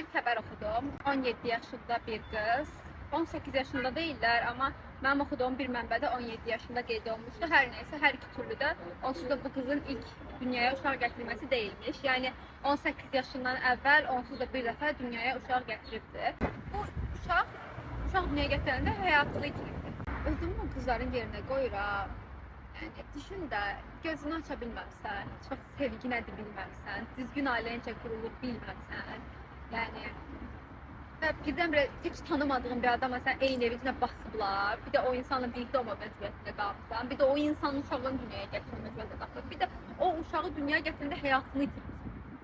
bir xəbər oxudum. 17 yaşında bir qız, 18 yaşında deyirlər, amma mənim oxuduğum bir mənbədə 17 yaşında qeyd olunmuşdu. Hər nəysə, hər iki türlü də onsuz da bu qızın ilk dünyaya uşaq gətirməsi deyilmiş. Yəni 18 yaşından əvvəl onsuz da bir dəfə dünyaya uşaq gətiribdi. Bu uşaq dünyaya gətirəndə həyatını itiribdi. Özümü o qızların yerinə qoyuram. Yəni düşün də, gözünü aça bilməmsən, heç vaxt sevgi nədir bilməmsən, düzgün ailə necə qurulur bilməmsən. Yəni və birdən-birə heç tanımadığın bir adamla sən eyni evin içinə basıblar. Bir də o insanla birlikdə olma məcburiyyətində qalmısan. Bir də o insanın uşağını dünyaya gətirmə məcburiyyətində qalmısan. Bir də o uşağı dünyaya gətirəndə həyatını itirmisən.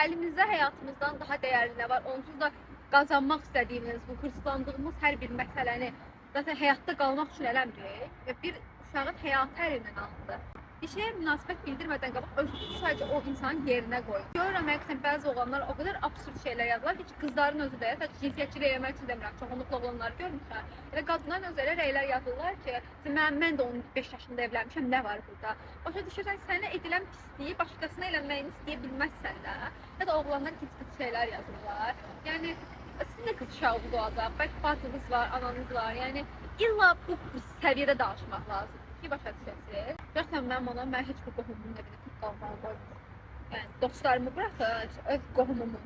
Əlimizdə həyatımızdan daha dəyərli nə var? Onsuz da qazanmaq istədiyimiz, bu hırslandığımız hər bir məsələni zaten həyatda qalmaq üçün eləmirik və bir uşağın həyatı əlindən alındı. Bir şeyə münasibət bildirmədən qabaq özünüzü sadəcə o insanın yerinə qoyun. Görürəm həqiqətən bəzi oğlanlar o qədər absurd şeylər yazırlar ki, heç qızların özü də, sadəcə cinsiyyətçilik eləmək üçün demirəm, çoxunluqla oğlanları görmüşəm. Elə qadınların özü elə rəylər yazırlar ki, mən də 15 yaşında evlənmişəm, nə var burada? Başa düşürsən, sənə edilən pisliyi başqasına eləməyini istəyə bilməzsən də. Ya da oğlanlar pis-pis şeylər yazırlar. Yəni sizin də qız uşağınız olacaq, bəlkə bacınız var, ananız var. Yəni illa bu səviyyədə danışmaq lazımdır ki, başa düşəsiniz. Görürsən mənim anam mən heç bir qohumumun evinə tək qalmağa qoymur. Yəni dostlarımı buraxın, öz qohumumun,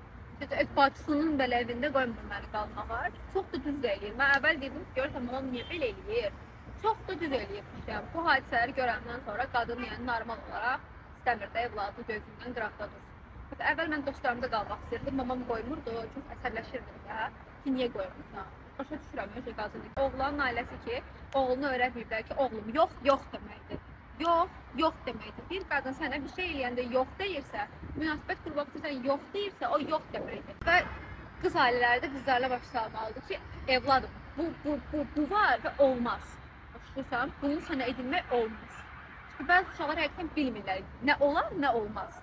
öz bacısının belə evində qoymur məni qalmağa. Çox da düz eləyir. Mən əvvəl dedim ki, görürsən anam niyə belə eləyir? Çox da düz eləyirmiş. Yəni bu hadisələri görəndən sonra qadın yəni normal olaraq istəmir də evladı gözündən qıraqda dursun. Məsələn, əvvəl mən dostlarımda qalmaq istəyirdim, mamam qoymurdu, çox əsəbləşirdim də ki, niyə qoymursan? Başa düşürəm öyle qadını. Oğlanın ailəsi ki, oğlunu öyrətməyiblər ki, oğlum yox, yox deməkdir. Yox, yox deməkdir. Bir qadın sənə bir şey eləyəndə yox deyirsə, münasibət qurmaq istəyirsən yox deyirsə, o yox deməkdir. Və qız ailələri də qızlarla baş salmalıdır ki, evladım, bu var və olmaz. Başa düşürsən, bunu sənə edilmək olmaz. Çünki bəzi uşaqlar həqiqətən bilmirlər, nə olar, nə olmaz.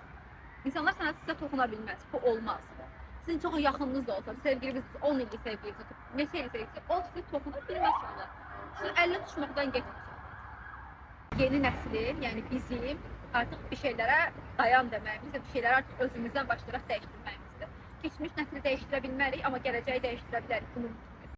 İnsanlar sənə sizə toxuna bilməz, bu olmaz. Sizin çox yaxınınız da olsa, sevgiliniz, 10 illik sevgiliniz, neçə illik sevgiliniz, o sizi toxuna bilməz uşaqlar. Sizin əlini tutmaqdan getmir. Yeni nəslin, yəni bizim artıq bir şeylərə dayan deməyimiz və bir şeyləri artıq özümüzdən başlayaraq dəyişdirməyimizdir. Keçmiş nəsli dəyişdirə bilmərik, amma gələcəyi dəyişdirə bilərik. Bunu unutmayın.